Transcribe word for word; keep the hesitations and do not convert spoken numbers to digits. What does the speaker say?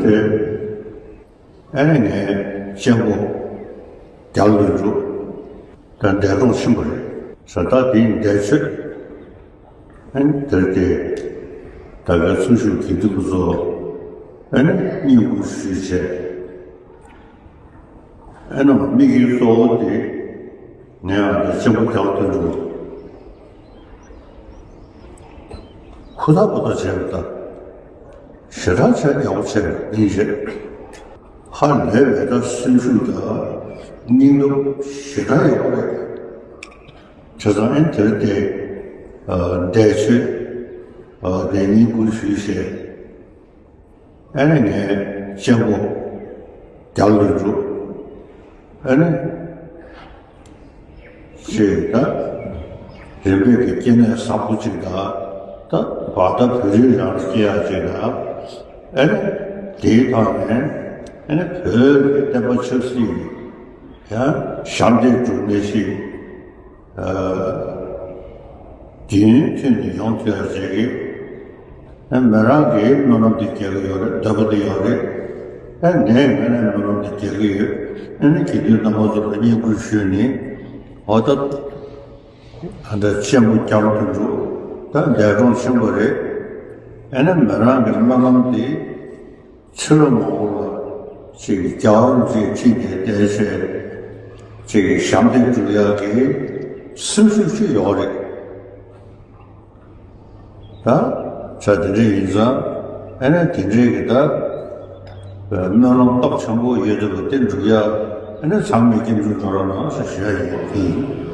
དེ་ཨ་ནི་ངའི་གཅེན་པོ་རྒྱ་ལོ་འབྲུག་ད་འདས་གྲོངས་ཕྱིན་པ་རེད། ས་ད་དེའི་འདས་མཆོད། ཨ་ནི་དེར་དེ་ད་གའི་ཚུལ་ཤུགས་དགེ་འདུན་པ་ཚོ་ཨ་ནི་བསྙེན་བཀུར་ཞུས་བྱས། ཨ་ནི་དམིགས་ཡུལ་གཙོ་བོ་དེ་ངས་ཨ་ནི་གཅེན་པོ་རྒྱ་ལོ་འབྲུག་ཧུར་ཐག་པ་ཐག་བྱས་པ་དང་ཞེ་དྲག་བྱས་ཡག་པོ་བྱས་ཡིན་བྱས། ཧ་ལས་པའི་ད་སེམས་ཤུགས་དང་སྙིང་སྟོབས་ཞེ་དྲག་ཡོད་པ་རེད། བྱས་ཙང་ཨེ་དེར་དེ་འདས་མཆོད་དེ་བསྙེན་བཀུར་ཞུས་བྱས། ཨེ་ནས་ངའི་གཅེན་པོ་རྒྱ་ལོ་འབྲུག་ཨེ་ནས། ཅེས་ད། རིམ་པས་ཀྱི་སྐྱེ་གནས་བཟང་པོ་ཅིག་དང་། ད་བར་ད་བོད་རིགས་རང་སྐྱེ་ཡག་ཅིག་དང་། ཨེ་ནས་དེའི་ཐོག་ནས་ཨེ་ནས་བོད་ཀྱི་བསྟན་པ་ཆབ་སྲིད་ཡང་ཞབས་འདེགས་སྒྲུབ་མཁན་ཞིག་དུས་ཡུན་ཐུང་ནས་ཡོང་ཐུབ་ཡག་ཅིག་གི་ཨ་མི་རང་གིས་སྨོན་ལམ་དེ་རྒྱག་གི་ཡོད་རེད། འདོད་པ་དེ་ཡོད་རེད། ཨ་ནས་ངས་ནས་སྨོན་ལམ་དེ་རྒྱག་གི་ཡོད། ཨ་ནི་དགེ་འདུན་རྣམ་པ་ཚོ་ལ་བསྙེན་བཀུར་ཞུས་ནས། འོ་ད་ཨ་ད་གཅེན་པོ་རྒྱ་ལོ་འབྲུག་ད་འདས་གྲོངས་ཕྱིན་པ་རེད། ཨ་ནི་མི་རང་གི་སྨོན་ལམ་དེ་ཕྱི་ལོ་མང་པོ་ལ་ཅིག་རྒྱལ་བ་རིན་པོ་ཆེ་ཁྲི་ནས་བསྡད་བྱས་ཅིག་ཞབས་འདེགས་སྒྲུབ་ཡག་གི་སེམས་ཤུགས་ཤིག་ཡོད་རེད། ད་ཆ་དེ་འདྲ་ཡིན་ཙང་ཨ་ནི་དེ་འདྲའི་གི་ད་སྨོན་ལམ་སྟོབས་ཆེན་པོ་ཡོད་འདུག་པ་དེ་འགྲུབ་ཡག་ཨ་ནི་ཚང་མས་སྐྱབས་འཇུག་འགྲོ་རོགས་གནང་ཟེར་ཞུ་ཡག་ཡིན།